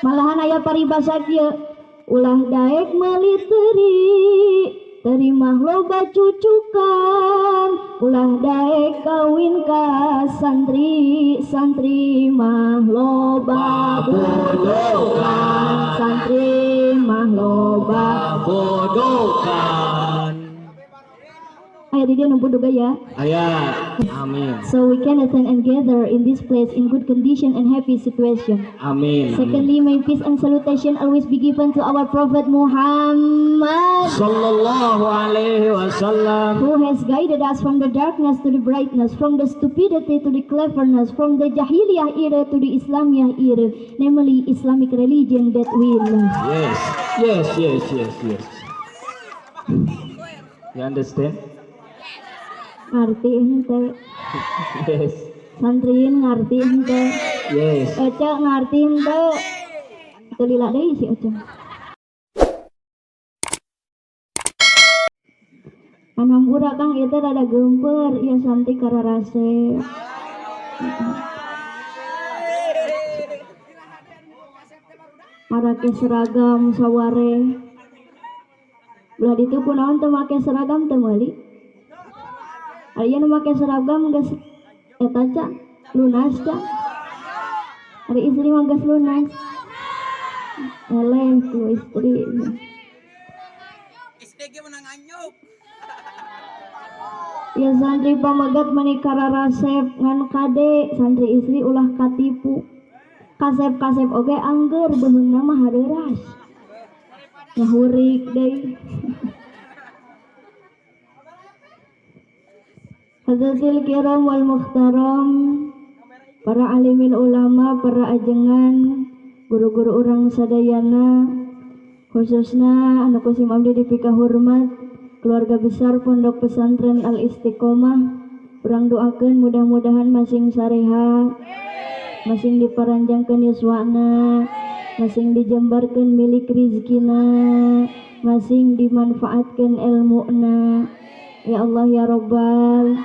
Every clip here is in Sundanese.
Malahan aya paribasa kieu, ulah daek meuli teri, teri mah loba cucukan, ulah daek kawin ka santri, santri mah loba bodokan, santri mah loba bodokan. Aya di dia numpuk juga ya. Aya. Amin. So we can attend and gather in this place in good condition and happy situation. Amin. Secondly, may peace and salutation always be given to our Prophet Muhammad Sallallahu alaihi wasallam, who has guided us from the darkness to the brightness, from the stupidity to the cleverness, from the Jahiliyah era to the Islamiyah era, namely Islamic religion that we love. Yes, yes, yes, yes, yes. You understand? Ngerti ente? Yes. Santriin ngerti ente? Yes. Oce ngerti ente? Teu lila deui si Oce. Anampura Kang ieu teh rada geumpeur, ieu santi kararase. Marake seragam saware. Belah ditu kunaon teu make seragam teu meuli? Ari nu make seragam geus eta ca lunas ca. Ari istri mah geus lunas. Eleh ku istri. Istri ge menang anyuk. Ya santri pamegat meuni kararasep ngan kade santri istri ulah katipu. Kasep-kasep oge angger beuheungna mah hareuras. Ngahurik deui. Hadratil kiram wal muhtaram, para alimin ulama, para ajengan, guru-guru urang sadayana, khususna anu kusim abdi dipika hormat, keluarga besar Pondok Pesantren Al Istiqomah, urang doakeun mudah-mudahan masing sareha, masing diparanjangkeun yuswana, masing dijembarkeun milik rizkina, masing dimanfaatkeun ilmuna. Ya Allah ya Rabbal.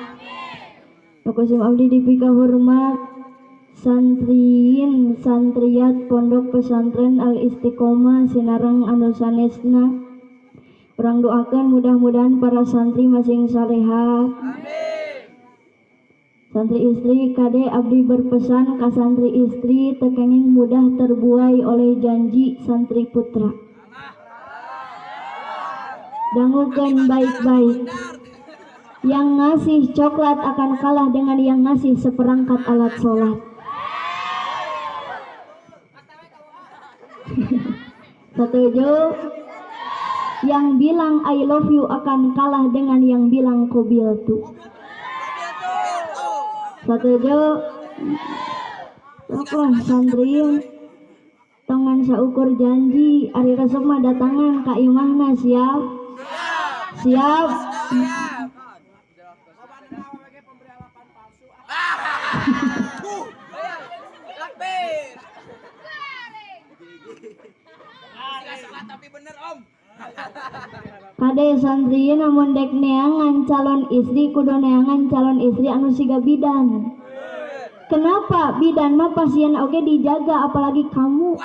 Nukusim abdi dipika hormat santriin santriat Pondok Pesantren Al Istiqomah sinareng anu sanesna. Urang doakeun mudah-mudahan para santri masing saleha. Santri istri kade abdi berpesan ka santri istri teu kenging mudah terbuai oleh janji santri putra. Dangukeun baik-baik. Yang ngasih coklat akan kalah dengan yang ngasih seperangkat alat sholat. Setuju? Yang bilang I love you akan kalah dengan yang bilang kobiltu. Setuju? Wah santri, tongan saukur janji, ari resep mah datangan ka imahna, siap? Siap? Kade santri namun dek neangan calon istri kudu neangan calon istri anu siga bidan. Kenapa? Bidan mah pasien oge dijaga apalagi kamu.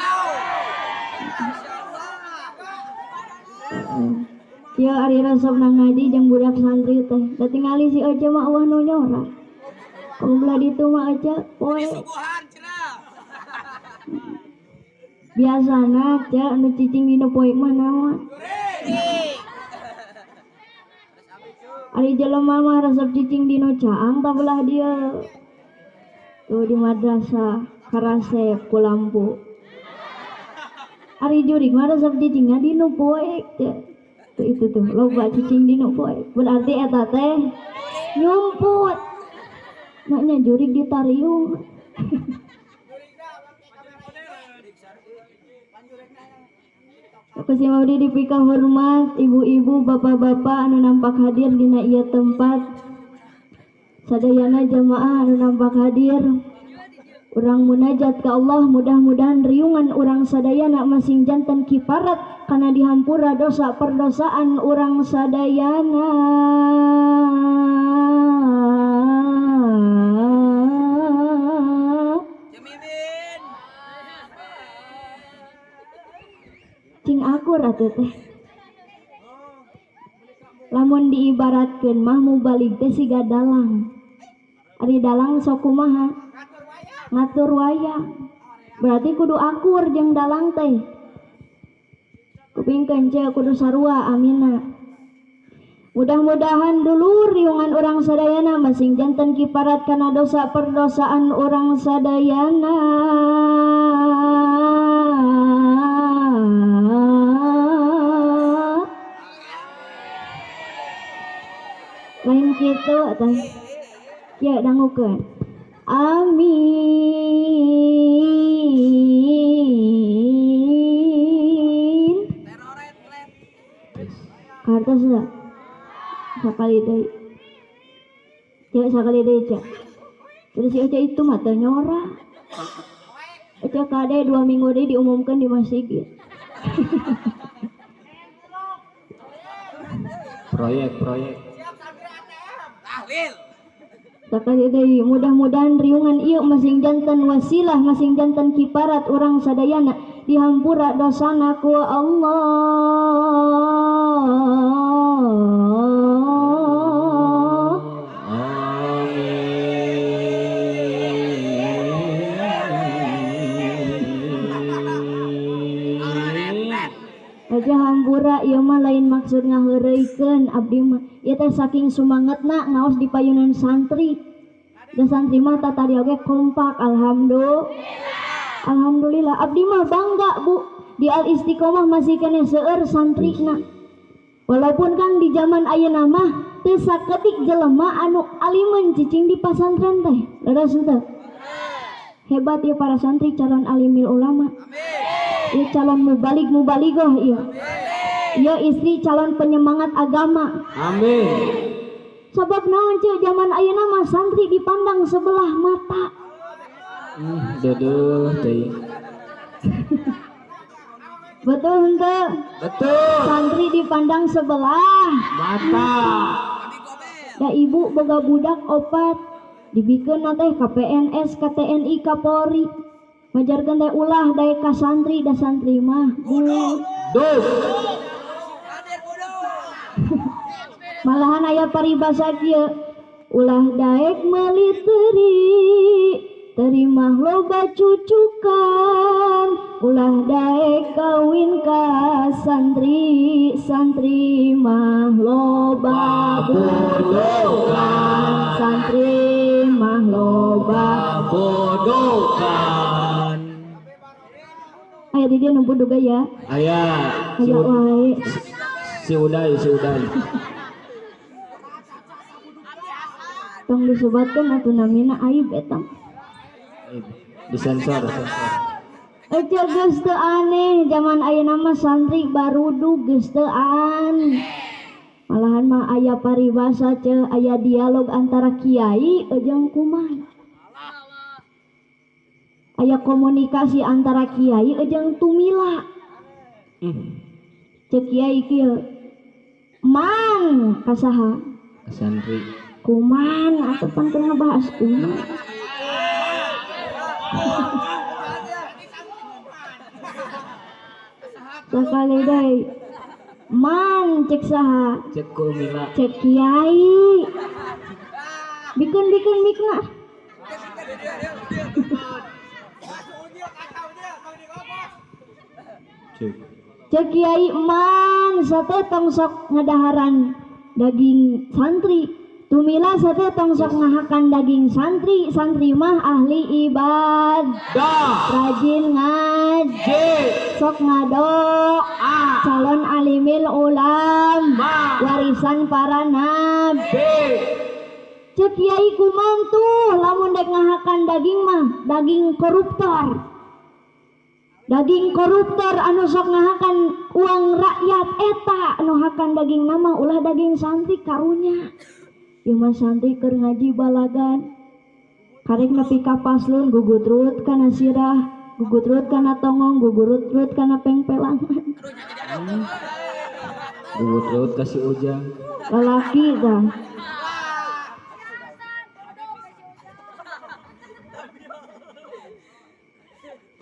Ya ari resep na ngaji jeung budak santri teh. Da tingali si Oce mah eueuh nu nyora. Kamu belah ditu mah Oce poe. Biasana ce anu cicing dina poe mah naon? Ari jelema mah resep cicing dina caang tah belah dieu. Tuh di madrasah karasep ku lampu. Ari jurig mah resep cicingna dina poek teh. Tuh itu tuh loba cicing dina poek. Berarti eta teh nyumput. Maknya jurig ditariung. Kusim abdi dipika hormat ibu-ibu, bapak-bapak anu nampak hadir dina ieu tempat. Sadayana jamaah anu nampak hadir. Urang munajat ka Allah, mudah-mudahan riungan urang sadayana masing janten kiparat kana dihampura dosa perdosaan urang sadayana. Cing akur atuh teh. Lamun diibaratkeun mah mubalig teh siga dalang. Ari dalang sok kumaha? Ngatur wayang. Berarti kudu akur jeung dalang teh. Kupingkeun ceu kudu sarua amina. Mudah-mudahan dulur riungan urang sadayana masing janten kiparat kana dosa perdosaan urang sadayana. Lain kitu teh. Ya dangukeun. Amin. Kartos teu? Sakali deui. Cek sakali deui cek. Terus si Oce itu mah teu nyora. Oce kade 2 minggu deui diumumkeun di masjid. Proyek-proyek. Sakali deui mudah-mudahan riungan ieu masing janten wasilah, masing janten kiparat urang sadayana dihampura dosana ku Allah. Aja hampura ieu mah lain maksud ngaheureuykeun abdi mah. Ieu teh saking sumangetna ngaos di payunan santri. Da santri mah tatadi oge kompak alhamdulillah. Alhamdulillah abdi mah bangga Bu, di Al Istiqomah masih keneh seueur santrina. Walaupun Kang di zaman ayeuna mah teu sakedik jelema anu alimeun cicing di pasantren teh. Leres henteu? Hebat ieu para santri calon alimil ulama. Ieu calon mubalig mubaligoh ieu. Ieu istri calon penyemangat agama. Amin. Sabab naon ceu zaman ayeuna mah santri dipandang sebelah mata. Deudeuh teuing. Betul henteu? Betul. Santri dipandang sebelah mata. Da ibu boga budak opat dibikeun teh ka PNS, ka TNI, ka Polri. Majarkeun teh ulah daek ka santri, da santri mah bodoh. Malahan aya paribasa kieu, ulah daek meuli teri, teri mah loba cucukan, ulah daek kawin ka santri, santri mah loba bodohan, santri mah loba bodohan. Aya di dieu nu bodoh gaya. Aya. Aya wae. Si Uday, si Uday. Tong disebatkeun atuh namina aib eta. Disensor, sensor. Ece geus teu aneh zaman ayeuna mah santri barudug geus teu an. Malahan mah aya paribasa ceu, aya dialog antara kiai jeung kuman. Aya komunikasi antara kiai jeung tumila. Ceuk kiai kieu. Mang kasaha? Santri. Kuman atuh pan keur ngabahas kuman. Sakali deui. Mang cek saha? Cek kumila. Cek kiai. Bikeun-bikeun mikna. Cek kiai mang sate tong sok ngadaharan daging santri. Tumila sate tong sok ngahakan daging santri, santri mah ahli ibadah, rajin ngaji, sok ngadok, calon alimil ulam, warisan para nabi. Cek kiai kuman tuh lamun dek ngahakan daging mah daging koruptor. Daging koruptor anu sok ngahakan uang rakyat eta anu hakan daging nama ulah daging santri karunya. Ieu mah santri keur ngaji balagan. Karek nepi ka paslon gugutrut kana sirah, gugutrut kana tongong, gugutrut kana pengpelangan. Gugutrut ka si Ujang. Lalaki tah.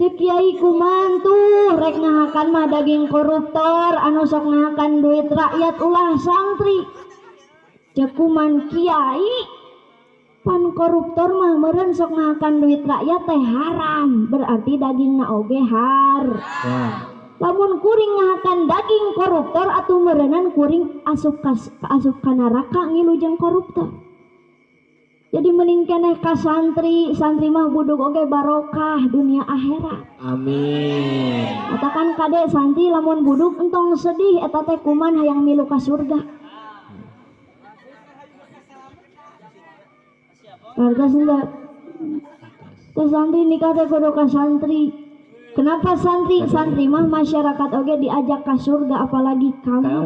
Cek kiai kuman tuh rek ngahakan mah daging koruptor anu sok ngahakan duit rakyat ulah santri. Cek kuman kiai pan koruptor mah meureun sok ngahakan duit rakyat teh haram, berarti dagingna oge har. Lamun kuring ngahakan daging koruptor atuh meureunan kuring asup ka neraka ngilu jeung koruptor. Jadi mending keneh ka santri, santri mah budug oge barokah dunia akhirat. Amin. Katakan kade santri lamun budug entong sedih eta teh kuman hayang milu ka surga. Warga sendiri. Teh santri nikah teh kudu ka santri. Kenapa santri? Santri mah masyarakat oge diajak ka surga apalagi kamu.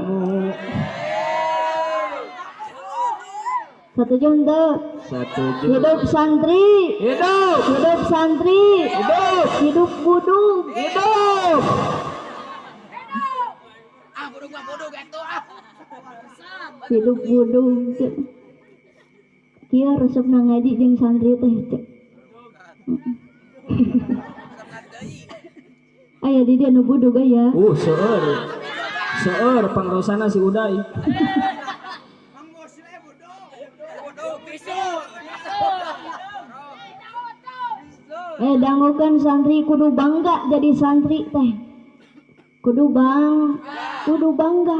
Setuju henteu? Setuju. Hidup santri. Hidup. Hidup santri. Hidup. Hidup budug. Hidup. Ah, budug mah budug atuh ah. Hidup budug. Kieu resepna ngaji jeung santri teh cek. Aya di dieu nu budug aya. Seueur. Seueur pangrosana si Uday. Dangukeun santri kudu bangga jadi santri teh. Kudu kudu bangga.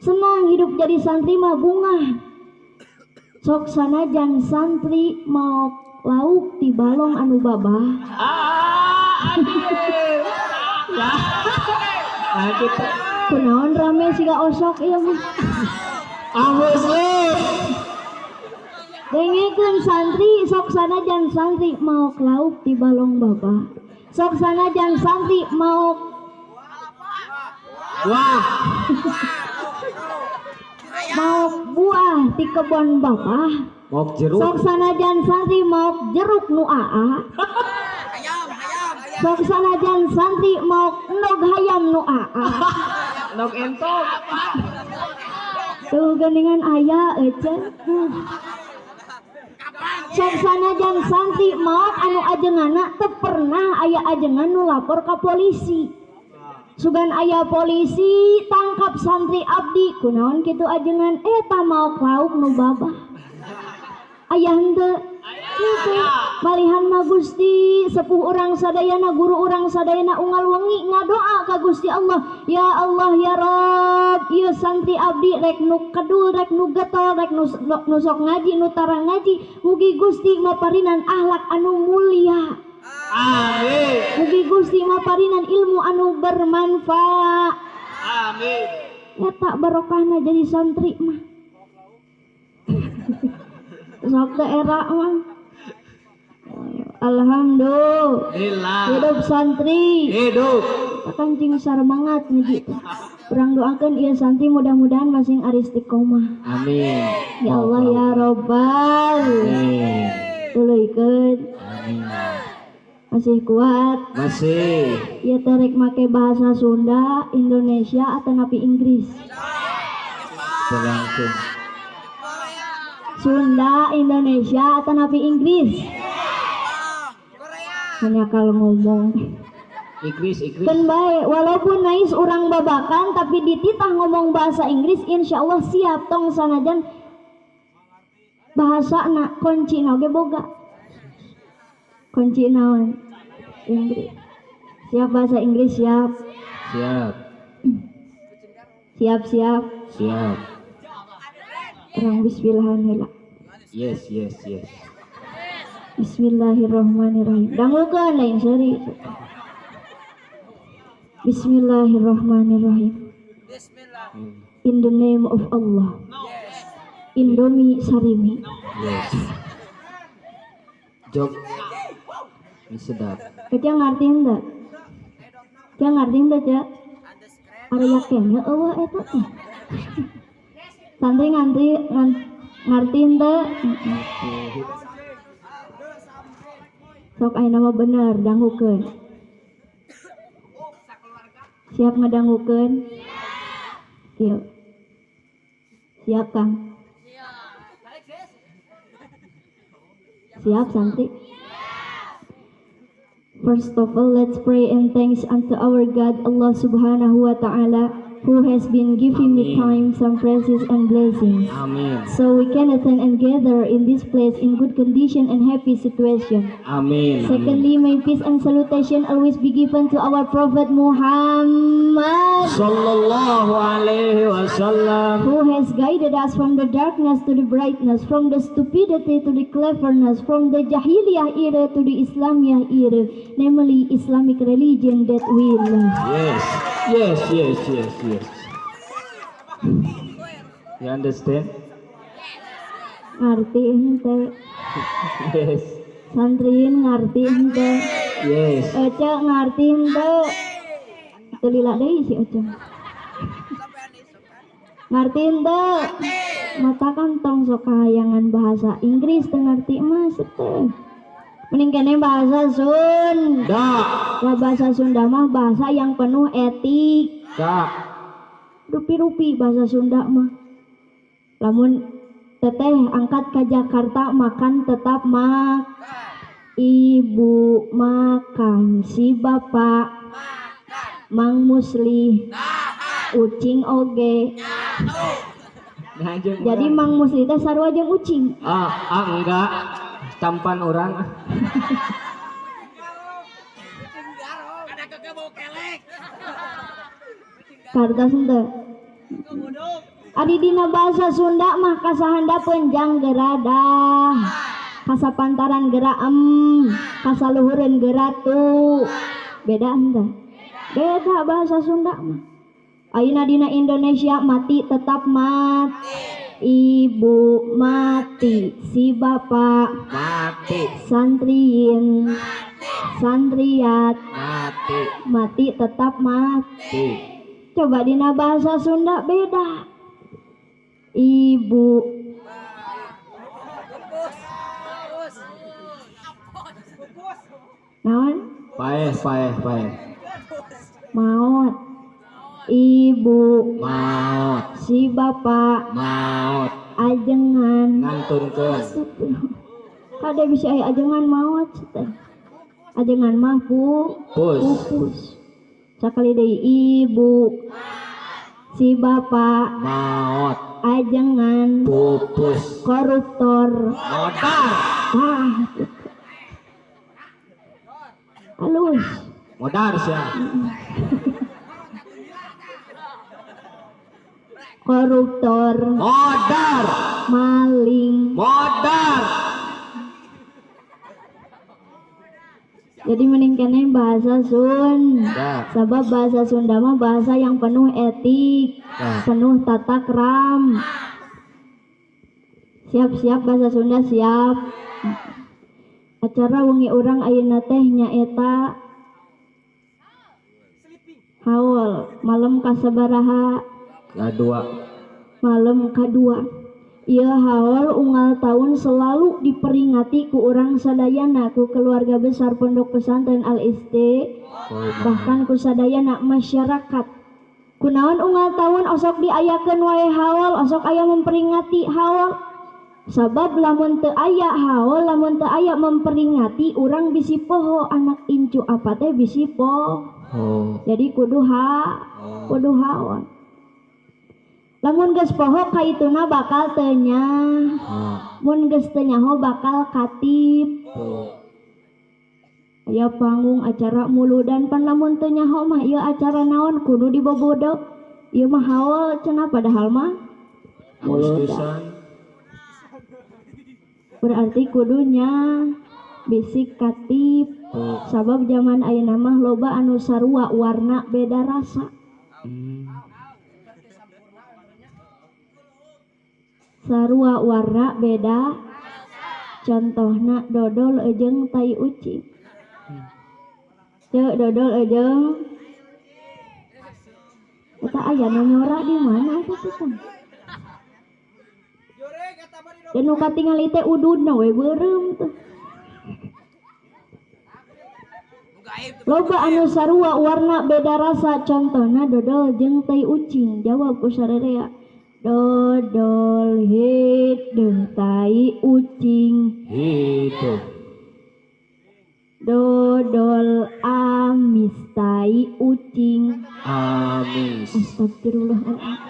Senang hidup jadi santri mah bungah. Sok sanajan santri mau lauk di balong anu babah. Kunaon rame siga osok ieu mah. Dengekeun santri sok sanajan santri maok lauk di balong babah. Sok sanajan santri maok buah. Maok buah di kebon babah. Maok jeruk. Sok sanajan santri maok jeruk nu aa. Sok sanajan santri maok endog hayam nu aa. Endog entok. Tuh geuningan aya ece. Sok sanajan santri maok anu ajenganna teu pernah aya ajengan nu lapor ka polisi. Sugan aya polisi tangkap santri abdi kunaon kitu ajengan eta maok lauk nu babah. Aya henteu? Henteu. Malihan mah Gusti sepuh urang sadayana guru urang sadayana unggal wengi ngadoa ka Gusti Allah, ya Allah ya Rabb ieu santri abdi rek nu kedul rek nu getol rek nu sok ngaji nu tara ngaji mugi Gusti maparinan akhlak anu mulia. Amin. Mugi Gusti maparinan ilmu anu bermanfaat. Amin. Eta barokahna jadi santri mah. Sok teh era mah. Alhamdulillah. Hidup santri. Hidup. Kancing sarmangat ngaji. Urang doakeun ieu santri mudah-mudahan masing aristiqomah. Amin. Ya Allah ya Rabbal. Amin. Tuluikeun. Amin. Masih kuat? Masih. Ieu teh rek make bahasa Sunda, Indonesia atau napi Inggris? Tergantung. Sunda, Indonesia atau napi Inggris? Hanya kalau ngomong Inggris, Inggris. Kan baik, walaupun nais orang babakan tapi dititah ngomong bahasa Inggris insya Allah siap tong sanajan bahasa na kunci oge boga. Kunci naon? Inggris. Siap bahasa Inggris siap. Siap. Siap siap. Siap. Orang bismillahirrahmanirrahim. Yes yes yes. Bismillahirrahmanirrahim. Dangukeun lain seuri. Bismillahirrahmanirrahim. Bismillah. In the name of Allah. Indomie Sarimi. Yes. Jok. Ini sedap. Kecil ngerti henteu? Kecil ngerti henteu, Cek? Area kene eueuh eta teh. Santri ngerti henteu? Sok ayeuna mah bener dangukeun. Siap ngadangukeun? Kieu. Siap, Kang? Siap, santri? First of all, let's pray and thanks unto our God Allah Subhanahu wa Ta'ala, who has been giving me Amin. time, some praises and blessings. Amin. So we can attend and gather in this place in good condition and happy situation. Amin. Amin. Secondly, may peace and salutation always be given to our Prophet Muhammad, Sallallahu alaihi wasallam. who has guided us from the darkness to the brightness, from the stupidity to the cleverness, from the Jahiliyah era to the Islamiyah era, namely Islamic religion that we love. Yes. You understand? Ngarti hente? Yes. Santriin ngarti hente? Yes. Ece ngarti hente? Teu lila deui si Ece. Ngarti hente? Mata kan tong sok kahayangan bahasa Inggris, teu ngarti mah teh. Mending keneh bahasa Sunda. Da. Bahasa Sunda mah bahasa yang penuh etik. Da. Rupi-rupi bahasa Sunda mah. Lamun teteh angkat ke Jakarta, makan tetap mak. Ibu makan, si bapak Mang Musli, ucing oge. Nah, jeung Jadi urang. Mang Musli teh sarua jeung ucing. Ah, ah, enggak. Tampan orang. Ada keke bau kelek. Kartos henteu? Adi dina bahasa Sunda mah kasahandapeun jang geradah, kasapantaran gera em, kasaluhureun gera tu. Beda henteu? Beda bahasa Sunda mah. Ayeuna dina Indonesia mati tetap mat. Ibu mati, si bapak Mati. Santriin, santriat Mati. Mati tetap mati. Mati. Coba dina bahasa Sunda beda. Ibu naon? Paeh, paeh, paeh. Maot. Ibu Maot. Si bapak Maot. Ajengan. Ngantunkeun. Kade bisa aya ajengan maot teh. Ajengan mah pu Pus. Pupus. Sakali deui, ibu si bapak Maot. Ajengan Pupus. Koruptor. Modar. Ah, halus. Modar sia. Koruptor. Modar. Maling. Modar. Jadi mending keneh bahasa Sunda. Da. Sebab bahasa Sunda mah bahasa yang penuh etik, Da. penuh tata kram. Siap-siap bahasa Sunda siap. Acara wengi urang ayeuna teh nyaeta haul malam kasabaraha? Kadua. Malam kadua. Ieu haul unggal tahun selalu diperingati ku urang sadayana, ku keluarga besar Pondok Pesantren Al Isti, bahkan ku sadayana masyarakat. Kunaon unggal tahun osok diayakeun wae haul, osok aya memperingati haul? Sabab lamun teu aya haul, lamun teu aya memperingati, urang bisi poho, anak incu apa teh bisi poho. Oh. Jadi kudu ha, Oh. kudu haul. Lamun geus poho kaituna bakal teu nyaho. Oh. Mun geus teu nyaho bakal katip. Oh. Aya panggung acara muludan, pan lamun teu nyaho mah ieu acara naon, kudu dibobodo. Ieu mah haul cenah, padahal mah muludan. Agustusan. Berarti kudunya bisik katip. Oh. Sabab zaman ayeuna mah loba anu sarua warna beda rasa. Sarua warna beda, contohna dodol ejeng tai ucing. Ceu dodol ejeng eta aya nu nyora di mana eta teh tah? Dan nu katingali teh ududna we beureum tuh. Loba anu sarua warna beda rasa, contohna dodol jeung tai ucing. Jawab ku sarerea, dodol hideung tai ucing Hidup. Dodol amis tai ucing. Amis. Astagfirullahaladzim.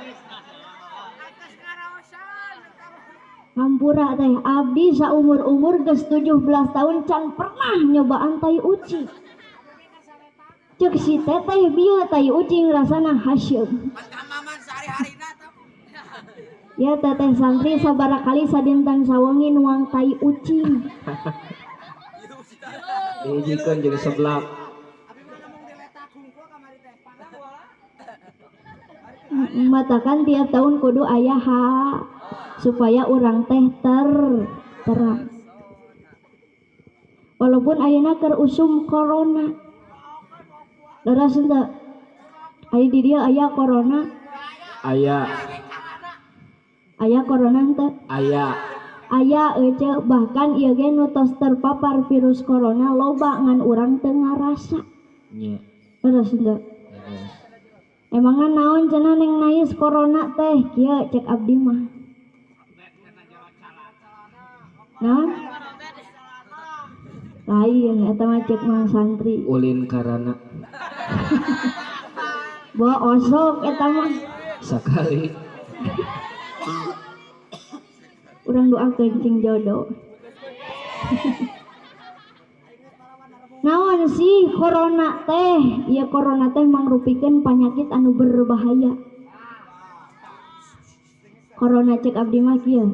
Hampura teh abdi saumur-umur geus 17 tahun can pernah nyobaan tai ucing. Cek si teteh bieu tai ucing rasana haseum. Ya teteh santri sabaraha kali sadinten sawengi nuang tai ucing. Dihijikeun jeung seblak. Matakan tiap tahun kudu aya supaya urang teh terang. Walaupun ayeuna keur usum corona. Leres henteu? Aya di dieu aya corona? Aya. Aya corona henteu? Aya. Aya euceu, bahkan ieu ge nu tos terpapar virus corona loba ngan urang teu ngarasa. Nya. Leres henteu? Emangna naon cenah neng nais corona teh kieu cek abdi mah. Nah, lain eta mah cek mang santri. Ulin karana. Bawa osok eta mah. Sakali. Urang doakeun cing jodoh. Naon sih corona teh? Ieu corona teh mangrupikeun panyakit anu berbahaya. Corona cek abdi mah kieu.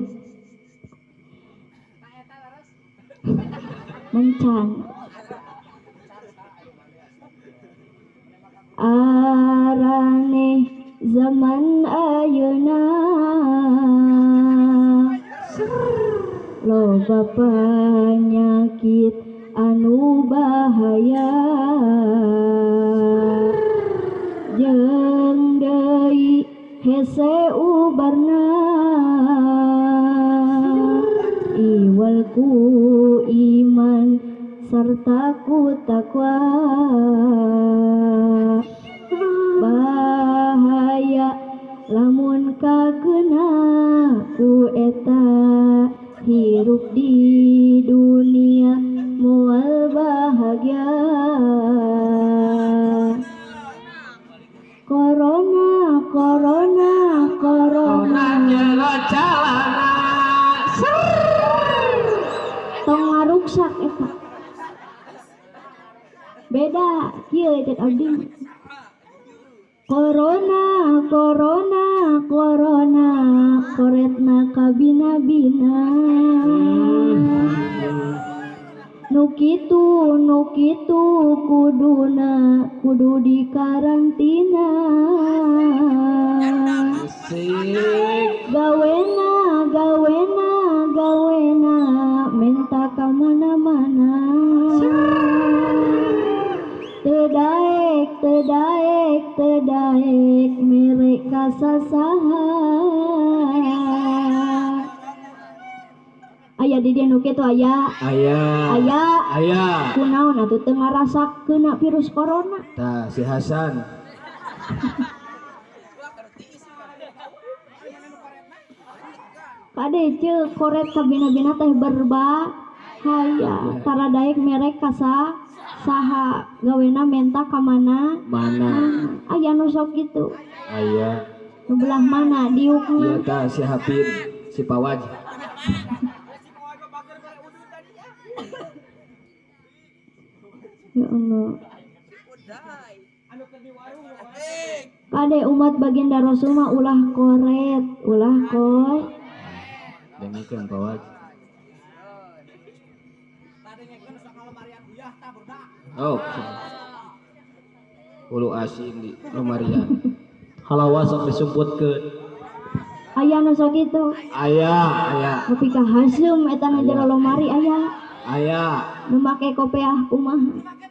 Mencan. Arane zaman ayeuna loba penyakit anu bahaya jeung deui hese ubarna iwal ku iman serta ku takwa bahaya lamun kakena ku eta hirup di dunia moal bahagia. Corona corona corona jero calana tong ngaruksak eta beda kieu cek abdi. Corona corona corona koretna kabina-bina nu kitu kuduna kudu dikarantina. Gawena gawena gawena menta ka mana-mana teu daek teu daek teu daek mere ka sasaha. Aya di dieu nu kitu aya. Aya. Aya. Aya. Kunaon atuh teu ngarasak kena virus corona? Tah si Hasan. Kade ceu koret kabina-bina teh berbahaya. Tara daek mere ka saha gawena menta ka mana? Mana. Aya nu sok kitu. Aya. Nu belah mana diukna? Ieu tah si Hapid, si Pawaj. Ya Allah. Kade umat baginda Rasul mah ulah koret, ulah kor. Dengekeun Pawaj. Oh. Ulu asin di lemarian. Halawa sok disumputkeun. Aya nu sok kitu. Aya, aya. Nepi ka haseum eta na jero lomari aya. Aya. Nu make kopeah kumaha.